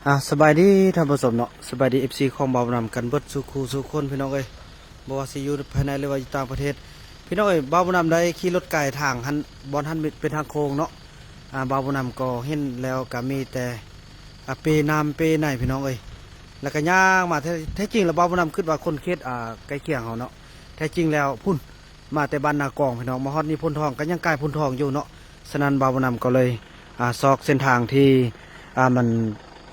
ອ່າ ສະບາຍດີທ່ານຜູ້ຊົມເນາະ, ສະບາຍດີ ເອັຟຊີ ຂອງບ່າວບຸນນຳກັນເບິດສູ່ຄູ່ສູ່ຄົນ ພີ່ນ້ອງເອີຍ, ບໍ່ວ່າຊິຢູ່ພາຍໃນ ຫຼືວ່າຢູ່ຕ່າງປະເທດ. ພີ່ນ້ອງເອີຍ, ບ່າວບຸນນຳໄດ້ຂີ່ລົດກາຍທາງຫັ້ນ ບ່ອນຫັ້ນເປັນທາງໂຄ້ງເນາະ. ອ່າ ບ່າວບຸນນຳກໍເຫັນແລ້ວກໍມີແຕ່ ອ່າ ເປນ້ຳເປໃນ ພີ່ນ້ອງເອີຍ, ແລ້ວກໍຍ່າງມາ. ແທ້ ແທ້ຈິງແລ້ວ ບ່າວບຸນນຳຄິດວ່າຄົນເຂດ ອ່າ ໃກ້ຄຽງເຮົາເນາະ, ແທ້ຈິງແລ້ວພຸ້ນ ມາແຕ່ບ້ານນາກອງ ພີ່ນ້ອງ, ມາຮອດນີ້ໂພນທອງ ກໍຍັງກາຍໂພນທອງຢູ່ເນາະ. ສະນັ້ນ ບ່າວບຸນນຳກໍເລີຍ ອ່າ ຊອກເສັ້ນທາງທີ່ ອ່າ ມັນ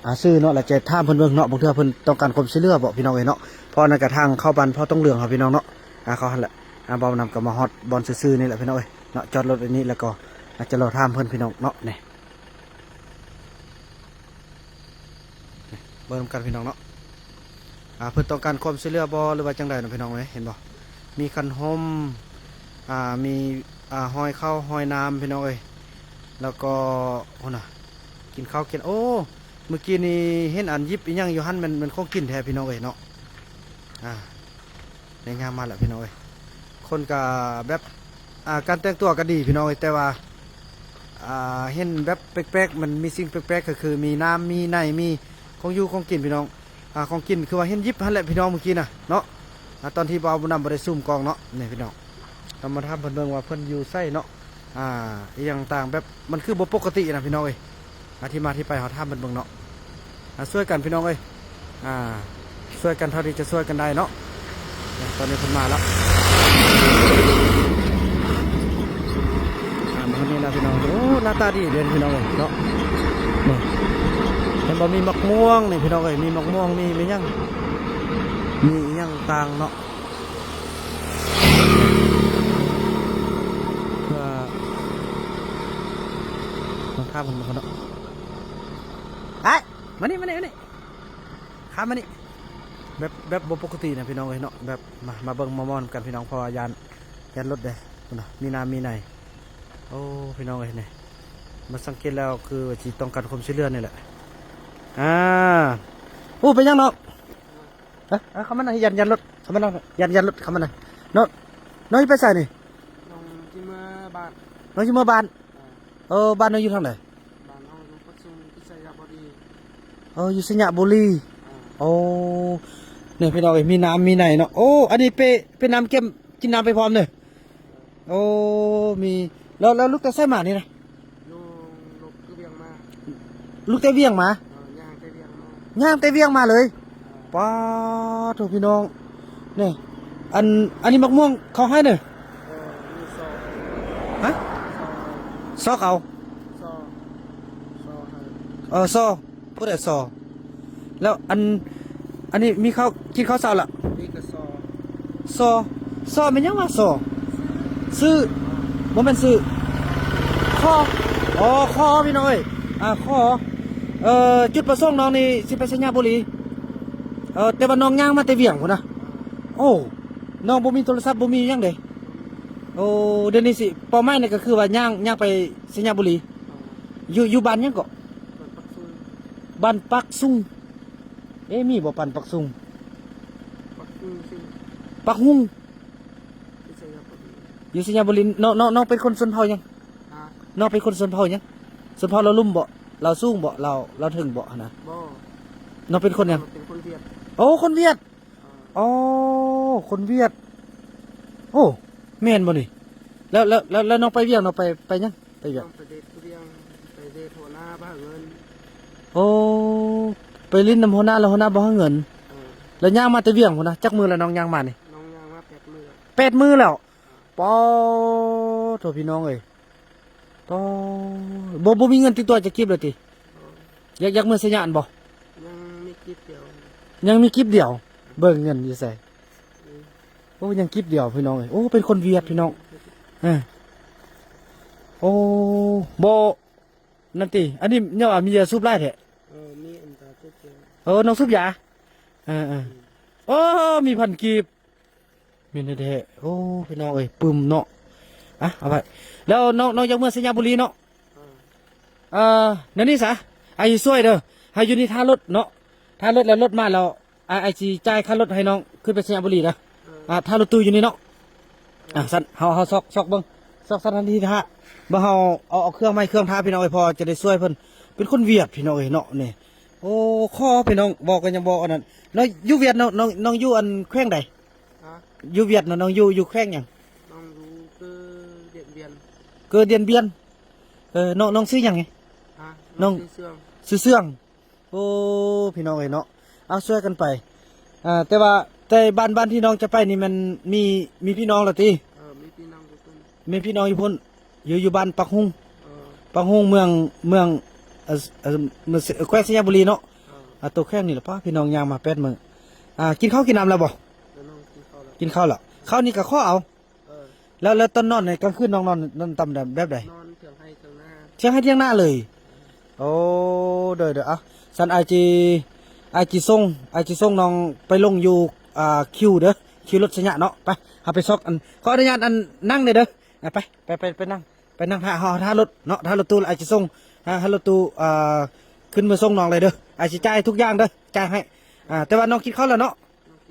ອ່າ ຊື່ເນາະ ແລ້ວຈະຖາມເພິ່ນເບິ່ງເນາະ, ບາງເທື່ອເພິ່ນຕ້ອງການຄວາມຊ່ວຍເຫຼືອບໍ ພີ່ນ້ອງເອີຍເນາະ. ເພາະອັນນັ້ນກໍທາງເຂົ້າບ້ານເຜົ່າຕົງເຫຼືອງເຮົາ ພີ່ນ້ອງເນາະ. ອ່າ ເຂົ້າຫັ້ນແຫຼະ, ອ່າ ບ່າວບຸນນຳກໍມາຮອດບ່ອນຊື່ໆນີ້ແຫຼະ ພີ່ນ້ອງເອີຍເນາະ, ຈອດລົດອັນນີ້ ແລ້ວກໍ ອ່າ ຈະລໍຖາມເພິ່ນ ພີ່ນ້ອງເນາະ. ນີ້ ເບິ່ງນຳກັນ ພີ່ນ້ອງເນາະ, ອ່າ ເພິ່ນຕ້ອງການຄວາມຊ່ວຍເຫຼືອບໍ ຫຼືວ່າຈັ່ງໃດເນາະ ພີ່ນ້ອງເອີຍ. ເຫັນບໍ່ ມີຄັນຮົ່ມ ອ່າ ມີ ອ່າ ຮອຍເຂົ້າຮອຍນ້ຳ ພີ່ນ້ອງເອີຍ, ແລ້ວກໍ ໂອ້ນະ ກິນເຂົ້າກິນ ໂອ້ ມື້ກີ້ນີ້ເຫັນອັນຫຍິບອີ່ຫຍັງຢູ່ຫັ້ນ ແມ່ນ ແມ່ນຂອງກິນແທ້ ພີ່ນ້ອງເອີຍເນາະ. ອ່າ ໄດ້ຍ່າງມາແລ້ວ ພີ່ນ້ອງເອີຍ, ຄົນກໍແບບ ອ່າ ການແຕ່ງຕົວກໍດີ ພີ່ນ້ອງເອີຍ, ແຕ່ວ່າ ອ່າ ເຫັນແບບແປກໆ ມັນມີສິ່ງແປກໆ ກໍຄືມີນ້ຳມີໃນ ມີຂອງຢູ່ຂອງກິນ ພີ່ນ້ອງ. ອ່າ ຂອງກິນຄືວ່າເຫັນຫຍິບຫັ້ນແຫຼະ ພີ່ນ້ອງ, ມື້ກີ້ນະເນາະ, ອ່າ ຕອນທີ່ບ່າວບຸນນຳບໍ່ໄດ້ຊູມກ້ອງເນາະ. ນີ້ ພີ່ນ້ອງ ຕ້ອງມາຖາມເພິ່ນເບິ່ງວ່າເພິ່ນຢູ່ໃສເນາະ. ອ່າ ອີ່ຫຍັງຕ່າງແບບ ມັນຄືບໍ່ປົກກະຕິນະ ພີ່ນ້ອງເອີຍ. ອ່າ ທີ່ມາທີ່ໄປເຮົາຖາມເພິ່ນເບິ່ງເນາະ. ອ່າ ຊ່ວຍກັນ ພີ່ນ້ອງເອີຍ, ອ່າ ຊ່ວຍກັນເທົ່າທີ່ຈະຊ່ວຍກັນໄດ້ເນາະ. ນີ້ ຕອນນີ້ເພິ່ນມາແລ້ວ, ອ່າ ມາຮອດນີ້ແລ້ວ ພີ່ນ້ອງ. ໂອ້ ໜ້າຕາດີເດ້ ພີ່ນ້ອງເອີຍເນາະ. ນີ້ ເຫັນບໍ່ ມີໝາກມ່ວງນີ້ ພີ່ນ້ອງເອີຍ, ມີໝາກມ່ວງ ມີ ມີຫຍັງ ມີອີ່ຫຍັງຕ່າງເນາະ. ເພື່ອ ມາຖາມເພິ່ນເນາະ. ອ້າຍ ມານີ້ ມານີ້ ມານີ້ ຂ້າມມານີ້. ແບບ ແບບບໍ່ປົກກະຕິນະ ພີ່ນ້ອງເອີຍເນາະ, ແບບ ມາ ມາເບິ່ງມາມ່ວນນຳກັນ ພີ່ນ້ອງ, ເພາະວ່າຢ້ານ ຢ້ານລົດເດ້. ພຸ້ນນະ ມີນ້ຳມີໃນ. ໂອ້ ພີ່ນ້ອງເອີຍ ນີ້ ມາສັງເກດແລ້ວຄືວ່າຊິຕ້ອງການຄວາມຊ່ວຍເຫຼືອນີ້ແຫຼະ. ອ່າ ໂອ້ ເປັນຫຍັງນ້ອງ? ເອີ ເອີ ເຂົ້າມານັ່ງ ຢ້ານ ຢ້ານລົດ ເຂົ້າມານັ່ງ ຢ້ານ ຢ້ານລົດ ເຂົ້າມານັ່ງ. ນ້ອງ ນ້ອງຊິໄປໃສນີ້? ນ້ອງຊິເມືອບ້ານ. ນ້ອງຊິເມືອບ້ານ? ເອີ ເອີ ບ້ານນ້ອງຢູ່ທາງໃດ? ບ້ານເຮົາຢູ່ປາກຊຸງ ທີ່ໄຊຍະບູລີ. ເອີ ຢູ່ໄຊຍະບູລີ. ເອີ ໂອ້ ນີ້ ພີ່ນ້ອງເອີຍ ມີນ້ຳມີໃນເນາະ. ໂອ້ ອັນນີ້ເປ ເປນ້ຳເກັບ ກິນນ້ຳໄປພ້ອມເດີ. ໂອ້ ມີ ແລ້ວ ແລ້ວລູກແຕ່ໃສມານີ້ນະ? ລູກ ລູກແຕ່ວຽງມາ. ລູກແຕ່ວຽງມາ? ເອີ ຍ່າງແຕ່ວຽງມາ. ຍ່າງແຕ່ວຽງມາເລີຍ? ເອີ ປາດໂທ້ ພີ່ນ້ອງ ນີ້. ອັນ ອັນນີ້ໝາກມ່ວງເຂົາໃຫ້ເດີ? ເອີ ມີຊອກ. ຮະ? ຊອກ. ຊອກເອົາ? ຊອກ ຊອກໃຫ້. ເອີ ຊອກ. ຜູ້ໃດຊໍ? ແລ້ວອັນ ອັນນີ້ມີເຂົ້າ ກິນເຂົ້າເຊົ້າລະ? ນີ້ກໍຊໍ. ຊໍ ຊໍແມ່ນຫຍັງວະ? ຊໍ ຊື້ ບໍ່ແມ່ນຊື້ ຂໍ ອໍ ຂໍ ພີ່ນ້ອງເອີຍ ອ່າ ຂໍ. ເອີ ຈຸດປະສົງນ້ອງນີ້ຊິໄປໄຊຍະບູລີ. ເອີ ແຕ່ວ່ານ້ອງຍ່າງມາແຕ່ວຽງພຸ້ນນະ. ໂອ້ ນ້ອງບໍ່ມີໂທລະສັບ ບໍ່ມີຫຍັງເດ້. ໂອ້ ດຽວນີ້ຊິ ເປົ້າໝາຍນີ້ກໍຄືວ່າຍ່າງ ຍ່າງໄປໄຊຍະບູລີ. ຢູ່ ຢູ່ບ້ານຫຍັງເກາະ? ບ້ານປາກຊຸງ. ບ້ານປາກຊຸງ. ເອ ມີບໍ່ບ້ານປາກຊຸງ? ປາກຮຸງ. ປາກຮຸງ ຢູ່ໄຊຍະບູລີ. ຢູ່ໄຊຍະບູລີ. ນ້ອງ ນ້ອງ ນ້ອງເປັນຄົນຊົນເຜົ່າຫຍັງ? ຮະ? ນ້ອງເປັນຄົນຊົນເຜົ່າຫຍັງ? ຊົນເຜົ່າລາວລຸ່ມບໍ່? ລາວສູງບໍ່? ລາວ ລາວເທິງບໍ່ຫັ້ນນະ? ບໍ່. ນ້ອງເປັນຄົນຫຍັງ? ເປັນຄົນຫວຽດ. ໂອ້ ຄົນຫວຽດ. ອໍ ຄົນຫວຽດ. ໂອ້ ແມ່ນບໍ່ນີ້? ແລ້ວ ແລ້ວ ແລ້ວ ແລ້ວນ້ອງໄປວຽກ ນ້ອງໄປ ໄປຫຍັງ? ໄປຫຍັງ? ໄປເຮັດວຽກ ໄປເຮັດຫົວໜ້າພາເງິນ. ໂອ້ ໄປຫຼິ້ນນຳຫົວໜ້າ ແລ້ວຫົວໜ້າບໍ່ໃຫ້ເງິນ. ເອີ ແລ້ວຍ່າງມາແຕ່ວຽງພຸ້ນນະ. ຈັກມື້ແລ້ວນ້ອງຍ່າງມານີ້? ນ້ອງຍ່າງມາແປດມື້. ແປດມື້ແລ້ວ? ເອີ ປາດໂທ້ ພີ່ນ້ອງເອີຍ. ປາດ ບໍ່ ບໍ່ມີເງິນຕິດຕົວຈັກກີບເລີຍຕິ? ບໍ່. ຢາກ ຢາກເມືອໄຊຍະຫັ້ນບໍ່? ຍັງມີກີບດຽວ. ຍັງມີກີບດຽວ? ເບິ່ງເງິນຢູ່ໃສ? ໂອ້ ຍັງກີບດຽວ ພີ່ນ້ອງເອີຍ. ໂອ້ ເປັນຄົນຫວຽດ ພີ່ນ້ອງ. ເອີ ໂອ້ ບໍ່ ນັ້ນຕິ ອັນນີ້ເນາະ ມີຢາສູບຫຼາຍແທ້. ເອີ ມີອັນຕາສູບຢາ. ເອີ ນ້ອງສູບຢາ. ເອີ ເອີ ໂອ້ ມີພັນກີບ. ແມ່ນແທ້ໆ. ໂອ້ ພີ່ນ້ອງເອີຍ ປຶ້ມເນາະ. ອ່ະ ເອົາໄວ້. ແລ້ວນ້ອງ ນ້ອງຢາກເມືອໄຊຍະບູລີເນາະ? ເອີ ແນວນີ້ຊະ ອ້າຍຊິຊ່ວຍເດີ. ໃຫ້ຢູ່ນີ້ຖ້າລົດເນາະ. ຖ້າລົດແລ້ວ ລົດມາແລ້ວ ອ້າຍ ອ້າຍຊິຈ່າຍຄ່າລົດໃຫ້ນ້ອງຂຶ້ນໄປໄຊຍະບູລີນະ. ເອີ ອ່າ ຖ້າລົດຕູ້ຢູ່ນີ້ເນາະ. ອ່າ ຊັ້ນເຮົາ ເຮົາຊອກ ຊອກເບິ່ງ ຊອກສະຖານທີ່ຖ້າ ເບິ່ງເຮົາເອົາ ເອົາເຄື່ອງມາໃຫ້ເຄື່ອງຖ້າ ພີ່ນ້ອງເອີຍ ເພາະວ່າຈະໄດ້ຊ່ວຍເພິ່ນ. ເປັນຄົນຫວຽດ ພີ່ນ້ອງເອີຍເນາະ ນີ້. ໂອ້ ຂໍພີ່ນ້ອງ ເວົ້າກັນຍັງບໍ່ອັນນັ້ນເນາະ. ຢູ່ຫວຽດເນາະ ນ້ອງ ນ້ອງຢູ່ອັນແຂວງໃດ? ຮະ? ຢູ່ຫວຽດເນາະ ນ້ອງຢູ່ ຢູ່ແຂວງຫຍັງ? ນ້ອງຢູ່ເກີ Điện Biên. ເກີ Điện Biên. ເອີ ນ້ອງ ນ້ອງຊື່ຫຍັງ? ຮະ? ນ້ອງ ນ້ອງຊື່ເຊື່ອງ. ຊື່ເຊື່ອງ. ໂອ້ ພີ່ນ້ອງເອີຍເນາະ ເອົາຊ່ວຍກັນໄປ. ອ່າ ແຕ່ວ່າ ແຕ່ບ້ານ ບ້ານທີ່ນ້ອງຈະໄປນີ້ແມ່ນມີ ມີພີ່ນ້ອງແລ້ວຕິ? ເອີ ມີພີ່ນ້ອງຢູ່ພຸ້ນ ມີພີ່ນ້ອງຢູ່ພຸ້ນ ຢູ່ ຢູ່ບ້ານປາກຮຸ່ງ. ເອີ ປາກຮຸ່ງ ເມືອງ ເມືອງ ເອີ ເອີ ແຂວງໄຊຍະບູລີເນາະ. ເອີ ອ່າ ໂຕແຂວງນີ້ລະ ປ້າ ພີ່ນ້ອງຍ່າງມາແປດມື້. ອ່າ ກິນເຂົ້າກິນນ້ຳແລ້ວບໍ່? ເອີ ນ້ອງກິນເຂົ້າແລ້ວ ກິນເຂົ້າແລ້ວ. ເຂົ້ານີ້ກໍຂໍເອົາ. ເອີ ແລ້ວ ແລ້ວຕອນນອນໃນກາງຄືນນ້ອງນອນ ນອນຕຳແບບໃດ? ນອນເຖິງໄຮ່ເຖິງນາ ເຖິງໄຮ່ເຖິງນາເລີຍ. ໂອ້ ໂດຍໆ ເອົາ ຊັ້ນອ້າຍຈິ ອ້າຍຈິສົ່ງ ອ້າຍຈິສົ່ງນ້ອງໄປລົງຢູ່ ອ່າ ຄິວເດີ ຄິວລົດໄຊຍະເນາະ. ໄປ ເຮົາໄປຊອກ ອັນ ຂໍອະນຸຍາດ ອັນ ນັ່ງແດ່ເດີ. ອ່າ ໄປ ໄປ ໄປ ໄປນັ່ງ ໄປນັ່ງຖ້າ ເຮົາຖ້າລົດເນາະ ຖ້າລົດຕູ້ ອ້າຍຈິສົ່ງ ຖ້າ ຖ້າລົດຕູ້ ອ່າ ຂຶ້ນມາສົ່ງນ້ອງເລີຍເດີ. ອ້າຍຊິຈ່າຍທຸກຢ່າງເດີ ຈ່າຍໃຫ້. ອ່າ ແຕ່ວ່ານ້ອງກິນເຂົ້າແລ້ວເນາະ?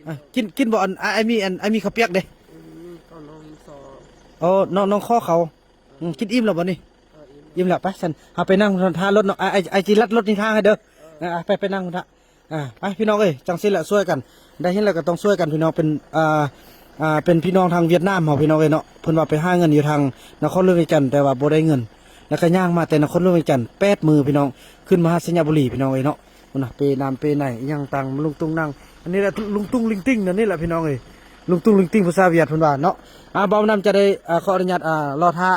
ອ່າ ກິນ ກິນບໍ່? ອັນ ອ້າຍ ອ້າຍມີ ອັນ ອ້າຍມີເຂົ້າປຽກເດ້. ອືມ ເຂົ້ານ້ອງມີຊໍ. ໂອ້ ນ້ອງ ນ້ອງຂໍເຂົ້າ. ອືມ ກິນອີ່ມແລ້ວບໍ່ນີ້? ເອີ ອີ່ມແລ້ວ ອີ່ມແລ້ວ. ໄປ ຊັ້ນເຮົາໄປນັ່ງທ່າລົດເນາະ. ອ້າຍ ອ້າຍ ອ້າຍຈິລັດລົດນີ້ຖ້າໃຫ້ເດີ. ເອີ ອ່າ ໄປ ໄປນັ່ງທ່າ. ອ່າ ໄປ ພີ່ນ້ອງເອີຍ ຈັ່ງຊີ້ແຫຼະ ຊ່ວຍກັນ ໄດ້ເຫັນແລ້ວກໍຕ້ອງຊ່ວຍກັນ ພີ່ນ້ອງ. ເປັນ ອ່າ ອ່າ ເປັນພີ່ນ້ອງທາງຫວຽດນາມເຮົາ ພີ່ນ້ອງເອີຍເນາະ. ເພິ່ນວ່າໄປຫາເງິນຢູ່ທາງນະຄອນຫຼວງວຽງຈັນ ແຕ່ວ່າບໍ່ໄດ້ເງິນ ແລ້ວກໍຍ່າງມາແຕ່ນະຄອນຫຼວງວຽງຈັນ ແປດມື້ ພີ່ນ້ອງ ຂຶ້ນມາຮອດໄຊຍະບູລີ ພີ່ນ້ອງເອີຍເນາະ. ພຸ້ນນະ ເປນ້ຳເປໄນອີ່ຫຍັງຕ່າງ ລຸງຕຸງນັ່ງ. ອັນນີ້ແຫຼະລຸງຕຸງລິງຕິງ ອັນນີ້ແຫຼະ ພີ່ນ້ອງເອີຍ ລຸງຕຸງລິງຕິງ ພາສາຫວຽດເພິ່ນວ່າເນາະ. ອ່າ ບ່າວນຳຈະໄດ້ ອ່າ ຂໍອະນຸຍາດ ອ່າ ລໍຖ້າ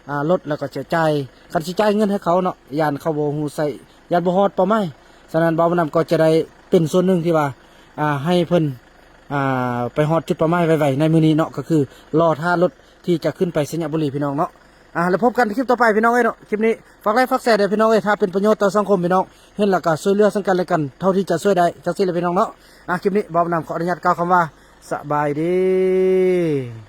ອ່າ ລົດ ແລ້ວກໍຈະຈ່າຍ ຄັນຊິຈ່າຍເງິນໃຫ້ເຂົາເນາະ ຢ້ານເຂົາບໍ່ຮູ້ໃຊ້ ຢ້ານບໍ່ຮອດເປົ້າໝາຍ. ສະນັ້ນ ບ່າວນຳກໍຈະໄດ້ເປັນສ່ວນໜຶ່ງທີ່ວ່າ ອ່າ ໃຫ້ເພິ່ນ ອ່າ ໄປຮອດຈຸດເປົ້າໝາຍໄວໆ ໃນມື້ນີ້ເນາະ ກໍຄືລໍຖ້າລົດທີ່ຈະຂຶ້ນໄປໄຊຍະບູລີ ພີ່ນ້ອງເນາະ. ອ່າ ແລ້ວພົບກັນຄລິບຕໍ່ໄປ ພີ່ນ້ອງເອີຍເນາະ. ຄລິບນີ້ຝາກໄລຄ໌ຝາກແຊເດີ ພີ່ນ້ອງເອີຍ ຖ້າເປັນປະໂຫຍດຕໍ່ສັງຄົມ ພີ່ນ້ອງເຫັນແລ້ວກໍຊ່ວຍເຫຼືອເຊິ່ງກັນແລະກັນເທົ່າທີ່ຈະຊ່ວຍໄດ້ ຈັ່ງຊີ້ແຫຼະ ພີ່ນ້ອງເນາະ. ອ່າ ຄລິບນີ້ບ່າວນຳຂໍອະນຸຍາດກ່າວຄຳວ່າ ສະບາຍດີ.